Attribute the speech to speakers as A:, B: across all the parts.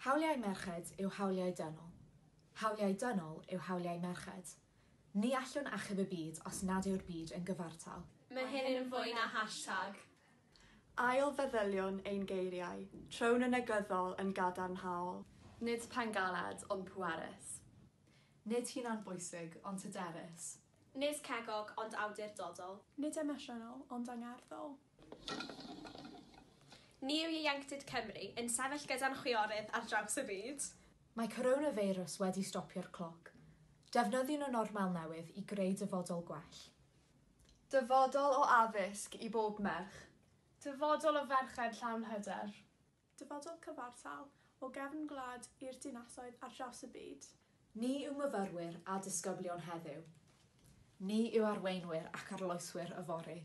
A: Hawliau merched yw hawliau dynol. Hawliau dynol yw hawliau merched. Ni allwn achub y byd os nad yw'r byd yn gyfartal.
B: Mae hyn yn fwy na hashtag.
C: Ail feddyliwn ein geiriau, trown y negyddol yn gadarnhaol.
D: Nid pengaled, ond pwerus.
A: Nid hunanbwysig, ond hyderus.
B: Nid cegog, ond awdurdodol.
E: Nid emosiynol, ond angerddol.
B: Ni yw ieuenctid Cymru yn sefyll gyda'n chwiorydd ar draws y byd.
A: Mae coronavirus wedi stopio'r cloc. Defnyddiwn y normal newydd i greu dyfodol gwell.
C: Dyfodol o addysg i bob merch.
F: Dyfodol o ferched llawn hyder.
E: Dyfodol cyfartal, o gefn gwlad i'r dinasoedd ar draws y byd.
A: Ni yw myfyrwyr a disgyblion heddiw. Ni yw arweinwyr ac arloeswyr yfory.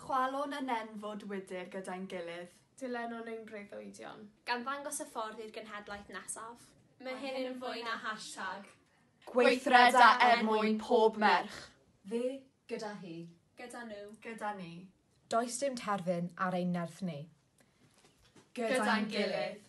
C: Chwalwn y nenfwd wydr gyda'n gilydd.
F: Dilynwn ein breuddwydion.
B: Gan ddangos y ffordd i'r genhedlaeth nesaf. Mae hyn yn fwy na hashtag.
C: Gweithreda er mwyn pob merch.
A: Fe gyda hi.
B: Gyda nhw.
C: Gyda ni.
A: Does dim terfyn ar ein nerth ni.
C: Gyda'n gilydd.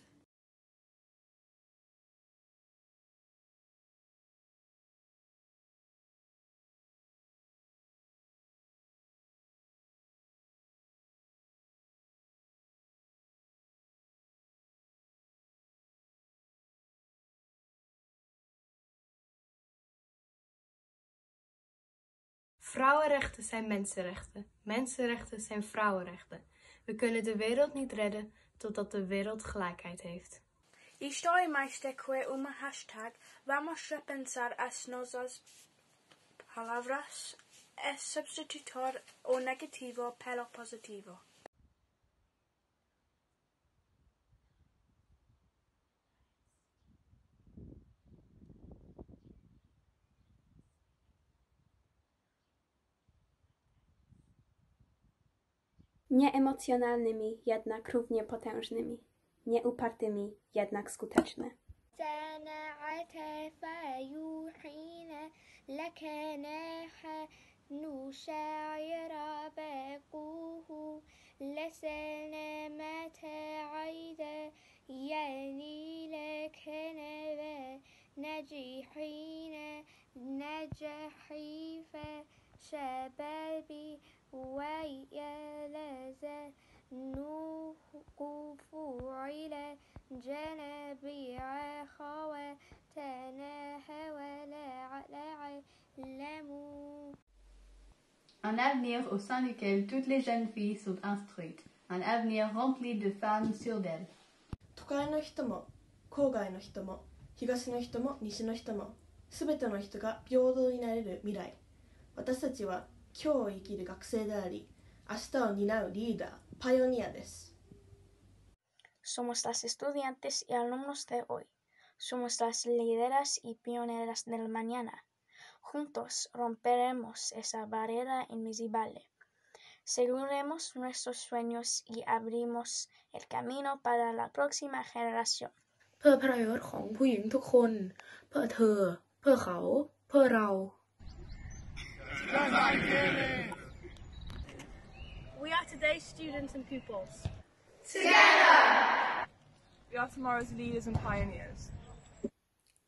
G: Vrouwenrechten zijn mensenrechten. Mensenrechten zijn vrouwenrechten. We kunnen de wereld niet redden totdat de wereld gelijkheid heeft.
H: Isto é mais de que uma hashtag. Vamos repensar as nossas palavras e substituir o negativo pelo positivo.
I: Nie emocjonalnymi, jednak równie potężnymi. Nie upartymi, jednak skuteczne.
H: صنعت فيوحينا لك نحن شاعر بقوه لسنمة عيدا يعني لك نجحين نجحي شبابي ويلز نوقف على جنبي خواتنا ولا علم.
J: Un avenir au sein duquel toutes les jeunes filles sont instruites, un avenir rempli de femmes sûres d'elles.
K: 都会の人も郊外の人も東の人も西の人もすべての人が平等になれる未来。私たちは今日を生きる学生であり、明日を担うリーダー、パイオニアです。
H: Somos las estudiantes y alumnos de hoy. Somos las líderes y pioneras del mañana. Juntos romperemos esa barrera invisible. Seguiremos nuestros sueños y abrimos el camino para la próxima generación.
L: เพื่อประโยชน์ของผู้หญิงทุกคน เพื่อเธอ เพื่อเขา เพื่อเรา
M: We are today's students and pupils.
N: Together! We are tomorrow's leaders and pioneers.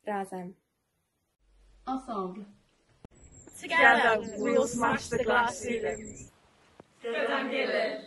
I: Razem.
J: Ensemble.
N: Together, we will smash the glass ceilings.
C: Gyda'n gilydd.